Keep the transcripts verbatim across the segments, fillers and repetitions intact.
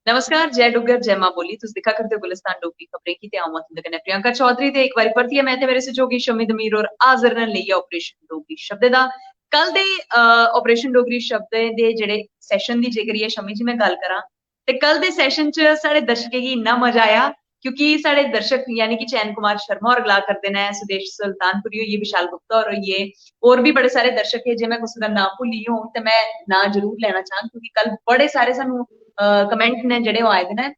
नमस्कार, जय डुग्गर, जय मां बोली। तुस दिक्खा करदे ओ गुलिस्तान डोगरी खबरें गी ते अ'ऊं आं तुं'दे कन्नै प्रियंका चौधरी। ते इक बारी परतियै में ते मेरे सैहयोगी शम्मी दमीर होर हाजर न लेइयै ऑपरेशन डोगरी शब्दे दा। कल दे, अ, ऑपरेशन डोगरी शब्दें दे जेह्ड़े सैशन दी जेकर एह् शम्मी जी में गल्ल करां, ते कल दे सैशन च साढ़े दर्शकें गी इन्ना मजा आया, क्योंकि साढ़े दर्शक यानी कि चैन कुमार शर्मा होर गला करदे न, सुदेश सुल्तानपुरी होई गे, विशाल गुप्ता होर होई गे, होर बी बड़े सारे दर्शक हे। जे में कुसै दा नांऽ भुल्ली होङ ते में नांऽ जरूर लैना चाहङ, क्योंकि कल बड़े सारे सानू, अ, कमेंट ने जेह्ड़े ओह् आए दे न।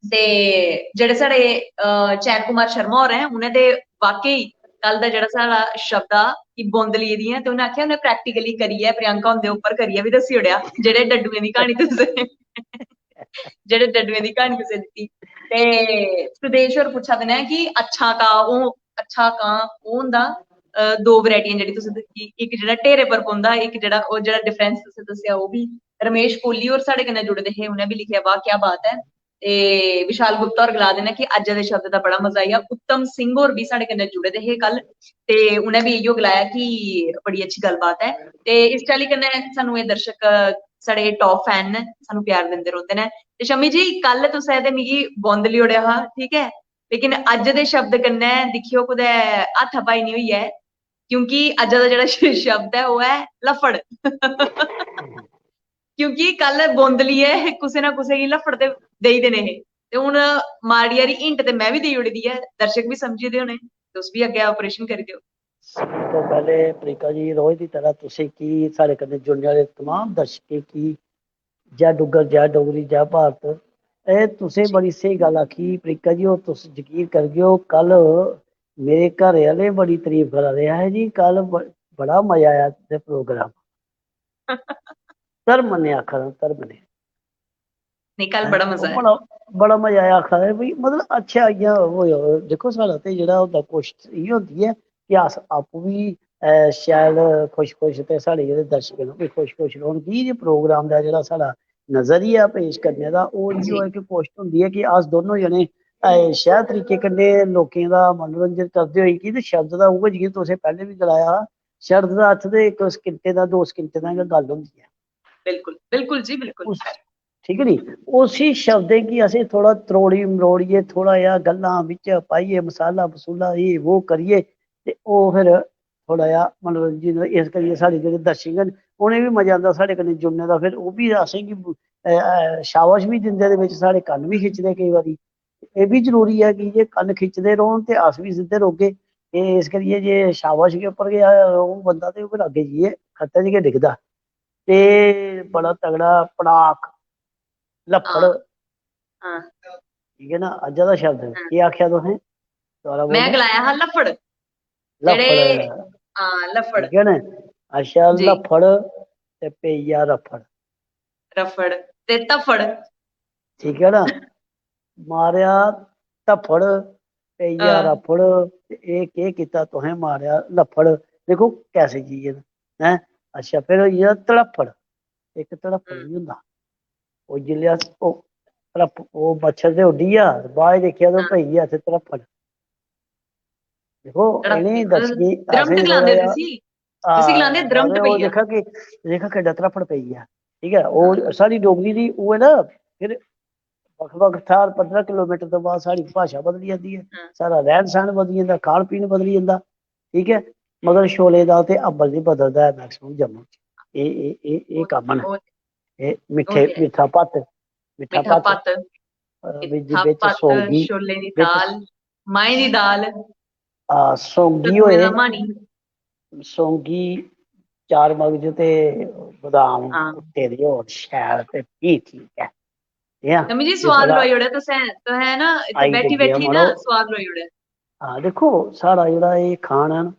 ते जेह्ड़े साढ़े, अ, चैन कुमार शर्मा होर ऐ, उ'नें ते वाकई कल दा जेह्ड़ा साढ़ा शब्द आ कि बोंदली दी ऐ, ते उ'नें आखेआ उ'नें practically करियै प्रियंका हुंदे उप्पर करियै बी दस्सी ओड़ेआ, जेह्ड़े डड्डुएं दी क्हानी तुसें जेह्ड़े डड्डुएं दी क्हानी तुसें दित्ती। ते सुदेश होर पुच्छा दे न कि अच्छा का ओह्, अच्छा कां ओह् होंदा, अ, दो वैरायटियां जेह्ड़ी तुसें दित्ती, इक जेह्ड़ा ढेरे पर पौंदा, इक जेह्ड़ा, ओह् जेह्ड़ा डिफरेंस तुसें दस्सेआ ओह् बी। रमेश कोहली होर साढ़े कन्नै जुड़े दे हे, उ'नें बी लिखेआ, "वाह, क्या बात है।" ते विशाल गुप्ता होर गला दे न कि अज्जै दे शब्द दा बड़ा मजा आई गेआ। उत्तम सिंह होर बी साढ़े कन्नै जुड़े दे हे कल, ते उ'नें बी इ'यो गलाया कि बड़ी अच्छी गल्लबात ऐ। ते इस चाल्ली कन्नै सानू एह् दर्शक, अ, साढ़े टॉप फैन न, सानू प्यार दिंदे रौंह्दे न। ते शम्मी जी, कल तुसें ते मिगी बोंदली ओड़ेआ हा, ठीक ऐ, लेकिन अज्ज दे शब्द कन्नै दिक्खेओ कुतै हाथापाई निं होई जाए, क्योंकि अज्ज दा जेह्ड़ा श-, शब्द ऐ ओह् ऐ लफड़। क्योंकि कल बोंदली ऐ, कुसै ना कुसै गी लफड़ ते देई देने हे। ते हून माड़ी हारी hint ते में बी देई ओड़ी दी ऐ, दर्शक बी समझी दे होने, तुस बी अग्गें ऑपरेशन करी देओ। सब तो पैह्ले प्रियंका जी, रोज दी तरह तुसें गी, साढ़े कन्नै जुड़ने आह्ले तमाम दर्शकें गी जय डुग्गर, जय डोगरी, जय भारत। एह् तुसें बड़ी स्हेई गल्ल आखी प्रियंका जी, और तुस यकीन करगे ओ, कल मेरे घरे आह्ले बड़ी तारीफ करा दे हे जी, कल ब-, बड़ा मजा आया तुं'दे प्रोग्राम। धर्म ने आखा दा, धर्म ने। नेईं, कल बड़ा मजा आया। बड़ा, बड़ा मजा आया, आखा दे भाई, मतलब, अच्छा, इ'यां होई, दिक्खो, साढ़ा ते जेह्ड़ा होंदा, कोशश इ'यै होंदी ऐ कि अस आपूं बी, अ, शैल खुश खुश ते साढ़े जेह्ड़े दर्शक न, ओह् बी खुश खुश रौह्न। की जे प्रोग्राम दा जेह्ड़ा साढ़ा नजरिया पेश करने दा, ओह् इ'यो ऐ कि कोशश होंदी ऐ कि अस दोनों जने, अ, शैल तरीके कन्नै लोकें दा मनोरंजन करदे होई, की ते शब्द दा उ'ऐ, जि'यां तुसें पैह्लें बी गलाया हा, शब्द दा अर्थ ते इक सकिंटें दा, दो सकिंटें दा गै गल्ल होंदी ऐ। बिल्कुल, बिल्कुल जी, बिल्कुल। ठीक है नी? उसी शब्दें गी असें थोह्ड़ा त्रोड़ी मरोड़ियै, थोह्ड़ा जेहा गल्लां बिच पाइयै, मसाला मसूला, एह् वो करियै, ते ओह् फिर थोह्ड़ा जेहा मनोरंजन, इस करियै साढ़े जेह्ड़े दर्शक न, उ'नें बी मजा आंदा साढ़े कन्नै जुड़ने दा। फिर ओह् बी असेंगी, अ, अ, शाबाश बी दिंदे, ते बिच साढ़े कन्न बी खिच्चदे केईं बारी। एह् बी जरूरी ऐ कि जे कन्न खिच्चदे रौह्न ते अस बी सिद्धे रौह्गे। ते इस करियै जे शाबाश गै उप्पर गै ओह् बंदा, ते ओह् फिर अग्गें जाइयै खत्ते च गै डिगदा। ते बड़ा तगड़ा पड़ाक, लफड़। हां। ठीक ऐ ना, अज्जा दा शब्द। हां। केह् आखेआ तुसें? दोबारा बोलो। में गलाया हा लफड़। लफड़। जेह्ड़े, हां, लफड़। ठीक ऐ ना? अच्छा, जी। लफड़ ते पेई गेआ रफड़। रफड़ ते धफड़। ठीक ऐ ना? मारेआ धफड़, पेई गेआ हां। रफड़, ते एह् केह् कीता तुसें, मारेआ लफड़। दिक्खो कैसी चीज ऐ, हैं? अच्छा, फिर होई गेआ तड़फड़। इक तड़फड़ हम्म। बी होंदा। ओह् जिसलै अस, ओह् तड़फ-, ओह् मच्छर ते उड्डी गेआ, ते बाद च दिक्खेआ ते ओह् हां। पेई गेआ इत्थै तड़फड़। दिक्खो, तड़फड़। इ'नें दर्शकें गी द्रमट असें गलांदे थोह्ड़ा जिसी। जिसी गलांदे हां, द्रमट मतलब ओह् पेई गेआ। दिक्खा कि, दिक्खा किड्डा तड़फड़ पेई गेआ। ठीक ऐ, ओह् हां। साढ़ी डोगरी दी ओह् ऐ ना, फिर बक्ख-बक्ख थाह्र पंदरां किलोमीटर दे बाद साढ़ी भाशा बदली जंदी ऐ, हां। साढ़ा रैह्न-सैह्न बदली जंदा, खान-पीन बदली जंदा, ठीक ऐ। मगर छोले दी दाल ते अम्बल निं बदलदा ऐ maximum जम्मू च। एह्, एह्, एह्, एह् ओह्, कम्म न। ओह्, एह् मिट्ठे, ओह् ते है। मिट्ठा भत्त, मिट्ठा मिट्ठा भत्त, भत्त, अ, बिच, मिट्ठा बिच भत्त, सौंगी, छोले दी बिच दाल, माएं दी दाल, हां, सौंगी कद्दुएं दा होए, माह्नी। सौंगी, चार मगज ते बदाम हां। कुट्टे दे होन शैल, ते फ्ही ठीक ऐ। ठीक ऐ? शम्मी जी, एह् स्वाद थोह्ड़ा लोआई ओड़ेआ तुसें, तुसें ना इत्थै आई बैठी, ते गेआ बैठी ना मड़ो। स्वाद लोआई ओड़ेआ। हां, दिक्खो, साढ़ा जेह्ड़ा एह् खान ऐ ना,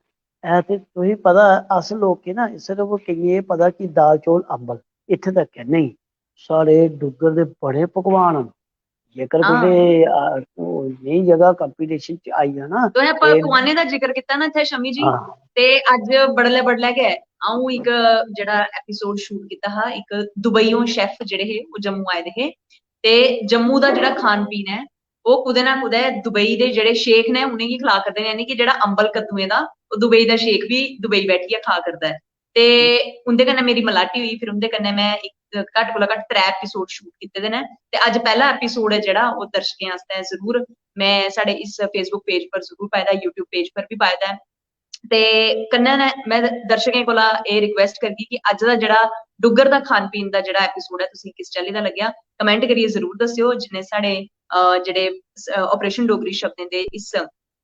ऐ ते तुसेंगी पता ऐ, अस लोकें ना सिर्फ केइयें एह् पता कि दाल चौल अम्बल, इत्थै तक ऐ। नेईं, साढ़े डुग्गर दे बड़े पकवान न। जेकर हां। कुतै, आ, ओह् नेही जगह competition च आई जा ना, तुसें प-, ते पकवानें दा जिक्र कीता ना इत्थै शम्मी जी, हां। ते अज्ज बडलै, बडलै गै अ'ऊं इक जेह्ड़ा episode shoot कीता हा, इक दुबईयों chef जेह्ड़े हे, ओह् जम्मू आए दे हे, ते जम्मू दा जेह्ड़ा खान पीन ऐ, ओह् कुतै ना कुतै दुबई दे जेह्ड़े शेख न, उ'नेंगी खला करदे न, यानी कि जेह्ड़ा अम्बल कद्दुएं दा, ओह् दुबई दा शेख बी दुबई बैठियै खा करदा ऐ। ते उं'दे कन्नै मेरी मलाटी होई। फिर उं'दे कन्नै में इक, घट्ट कोला घट्ट त्रै एपिसोड शूट कीते दे न। ते अज्ज पैह्ला एपिसोड ऐ जेह्ड़ा, ओह् दर्शकें आस्तै जरूर में साढ़े इस Facebook पेज पर जरूर पाए दा, YouTube पेज पर बी पाए दा ऐ। ते कन्नै नै में दर्शकें कोला एह् रिक्वेस्ट करगी कि अज्ज दा जेह्ड़ा डुग्गर दा खान पीन दा जेह्ड़ा एपिसोड ऐ, तुसें किस चाल्ली दा लग्गेआ, कमेंट करियै जरूर दस्सेओ। जिन्ने साढ़े, अ, जेह्ड़े, अ, ऑपरेशन डोगरी शब्दें दे इस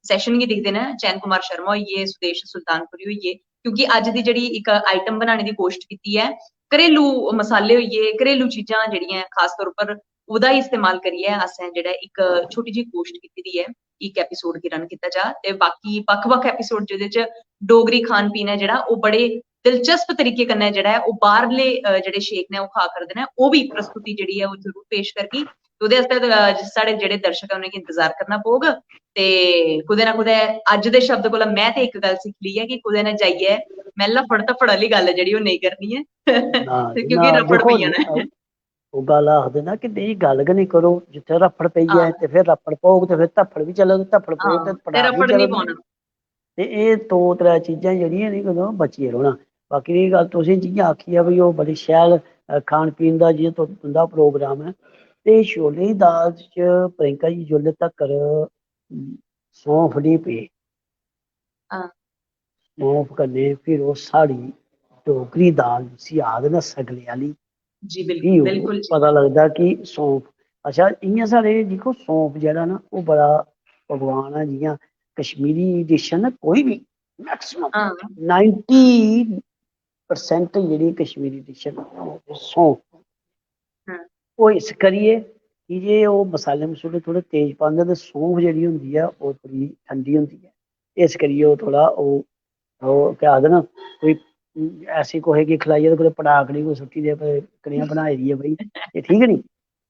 सैशन गी दिखदे न, चैन कुमार शर्मा होई गे, सुदेश सुल्तानपुरी होई गे, क्योंकि अज्ज दी जेह्ड़ी इक आइटम बनाने दी कोशट कीती ऐ, घरेलू मसाले होई गे, घरेलू चीजां जेह्ड़ियां ऐ, खास तौर पर ओह्दा इस्तेमाल करियै असें जेह्ड़ा इक छोटी जेही कोशट कीती दी ऐ इक एपिसोड गी रन कीता जा। ते बाकी बक्ख-बक्ख एपिसोड जेह्दे च डोगरी खान पीन ऐ जेह्ड़ा, ओह् बड़े दिलचस्प तरीके कन्नै जेह्ड़ा ऐ, ओह् बाह्रले, अ, जेह्ड़े शेख न, ओह् खा करदे न, ओह् बी प्रस्तुति जेह्ड़ी ऐ, ओह् जरूर पेश करगी। ते ओह्दे आस्तै, अ, साढ़े जेह्ड़े दर्शक ऐ, उ'नेंगी इंतजार करना पौग। ते कुतै ना कुतै अज्ज दे शब्द कोला में ते इक गल्ल सिक्खी लेई ऐ कि कुतै ना जाइयै में लफड़ धफड़ आह्ली गल्ल जेह्ड़ी, ओह् नेईं करनी ऐ। ना, ते क्योंकि ना, रफड़ दिक्खो, पेई जाना ऐ। ओह् गल्ल आखदे ना कि नेईं, गल्ल गै नेईं करो, जित्थै रफड़ पेई जाए हां। ते फिर रफड़ पौग ते फिर धफड़ बी चलग, धफड़ पौग हां, ते ते पड़ाव बी रफड़ निं चलग। पौना। ते एह् दो त्रै चीजां जेह्ड़ियां न, कदों बचियै रौह्ना। बाकी रेही गल्ल तुसें जि'यां आखी ऐ भई, ओह् बड़ी शैल, अ, खान पीन दा जि'यां तु-, तुं'दा प्रोग्राम ऐ, ते छोलें दी दाल च, प्रियंका जी, जिसलै तक्कर सौंफ निं पे, हां। सौंफ कन्नै फिर ओह् साढ़ी डोगरी दाल जिसी आखदे न सगले आह्ली, जी, बिल्कुल, फ्ही ओह् बिल्कुल जी। पता लगदा कि सौंफ, अच्छा, इ'यां साढ़े दिक्खो, सौंफ जेह्ड़ा ना, ओह् बड़ा पकवान ऐ, जि'यां कश्मीरी डिश ऐ ना, कोई बी, मैक्सिमम हां। नाइंटी परसेंट जेह्ड़ी कश्मीरी डिश ऐ ना, ओह् सौंफ। हां। ओह् इस करियै की जे ओह् मसाले मसूले थोह्ड़े तेज पांदे ते सौंफ जेह्ड़ी होंदी ऐ, ओह् थोह्ड़ी ठंडी होंदी ऐ, इस करियै ओह् थोह्ड़ा, ओह्, ओह् केह् आखदे न, कोई ऐसी कुसै गी खलाइयै ते कुतै पटाक निं कोई सुट्टी दे, भई कनेहा बनाई दी ऐ भई, एह् ठीक निं।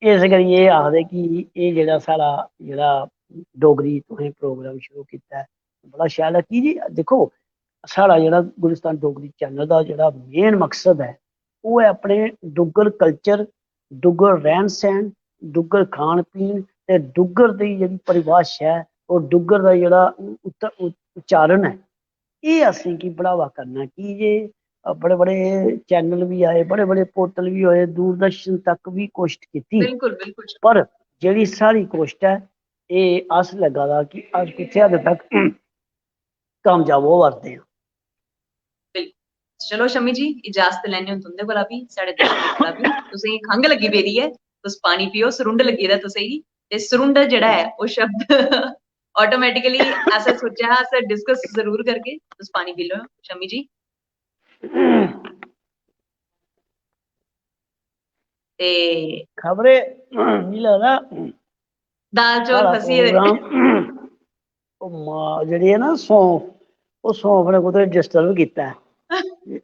इस करियै एह् आखदे कि एह् जेह्ड़ा साढ़ा, जेह्ड़ा डोगरी तुसें प्रोग्राम शुरू कीता ऐ, बड़ा शैल ऐ। की जे दिक्खो, साढ़ा जेह्ड़ा गुलिस्तान डोगरी चैनल दा जेह्ड़ा मेन मकसद ऐ, ओह् ऐ अपने डुग्गर कल्चर, डुग्गर रैह्न सैह्न, डुग्गर खान पीन ते डुग्गर दी जेह्ड़ी परिभाशा ऐ, और डुग्गर दा जेह्ड़ा उ-, उत्त-, उ-, उच्चारण ऐ, एह् असेंगी बढ़ावा करना। की जे, अ, बड़े-बड़े चैनल बी आए, बड़े-बड़े पोर्टल बी होए, दूरदर्शन तक बी कोशट कीती। बिल्कुल, बिल्कुल। पर जेह्ड़ी साढ़ी कोशट ऐ, एह् अस लग्गा दा कि अस कुत्थै हद तक कामयाब होआ करदे आं। बिल्कुल। चलो शमी जी, इजाजत लैने हून तुं'दे कोला बी, साढ़े दर्शकें कोला बी। तुसेंगी खंघ लग्गी पेदी ऐ, तुस पानी पियो, सरुंड लग्गी दा तुसेंगी। ते सरुंड जेह्ड़ा ऐ, ओह् शब्द automatically असें सोचेआ हा, अस डिस्कस जरूर करगे। तुस पानी पी लैओ शमी जी। ते खबरै, मिगी लगदा, दाल चौल साढ़ा फसी गेदे। प्रोग्राम, ओह् मां जेह्ड़ी ऐ ना, सौंफ, ओह् सौंफ ने कुतै डिस्टर्ब कीता ऐ।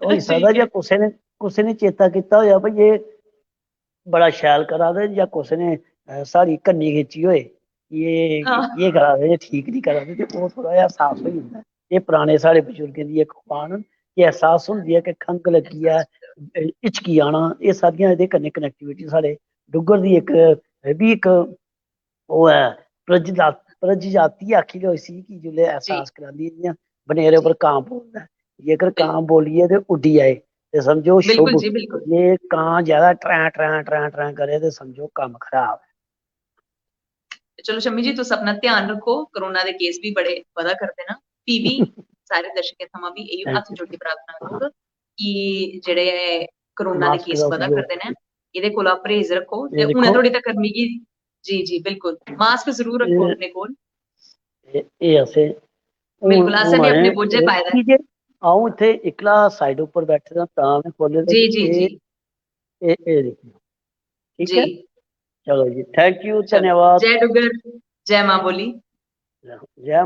होई सकदा ठीक ऐ। जे कुसै ने, कुसै ने चेता कीता होएआ भई एह् बड़ा शैल करा दे, जां कुसै ने, अ, साढ़ी कन्नी खिच्ची होए कि एह्, हां। एह् करा दे, एह् ठीक निं करा दे, ते ओह् थोह्ड़ा जेहा एहसास होई जंदा ऐ। एह् पराने साढ़े बजुर्गें दी इक खुआन न, कि एहसास होंदी ऐ कि खंघ लग्गी ऐ, अ, हिचकी आना, एह् सारियां एह्दे कन्नै कनैक्टिविटी साढ़े डुग्गर दी इक, एह् बी इक ओह् ऐ, प्रजदा-, प्रजजाति आखी लैओ इसी, कि जिसलै जी। एहसास करांदी ऐ, जि'यां बनेरे जी। उप्पर कां बोलदा ऐ, जेकर जी। कां बोलियै ते उड्डी जाए, ते समझो बिल्कुल शुभ। जी, बिल्कुल। जे कां ज्यादा ट्रैं, ट्रैं, ट्रैं, ट्रैं करे, ते समझो कम्म खराब ऐ। ते चलो शम्मी जी, तुस अपना ध्यान रक्खो, कोरोना दे केस बी बड़े बधा करदे न, फ्ही बी सारे दर्शकें थमां बी इ'यो Thank हत्थ you। जोड़ियै प्रार्थना रौह्ग कि जेह्ड़े कोरोना दे मास्क केस दा बधा उपयोग करदे न, एह्दे कोला परहेज रक्खो। ते एह् हुनै दिक्खो। धोड़ी तकर मिगी, जी, जी, बिल्कुल, मास्क जरूर रक्खो एह् अपने कोल। एह्, एह् असें बिल्कुल, हून, असें बी हून अपने एह्, बोझै एह् पाए दा ऐ। की जे अ'ऊं इत्थै इक्कला side उप्पर बैठे दा, तां में खोह्ल्ले दा जी, कि जी, एह्, जी। एह्, एह् दिक्खो। ठीक जी। ऐ? चलो जी, thank you, चलो, धन्यवाद। जय डुग्गर, जय मां बोली। जय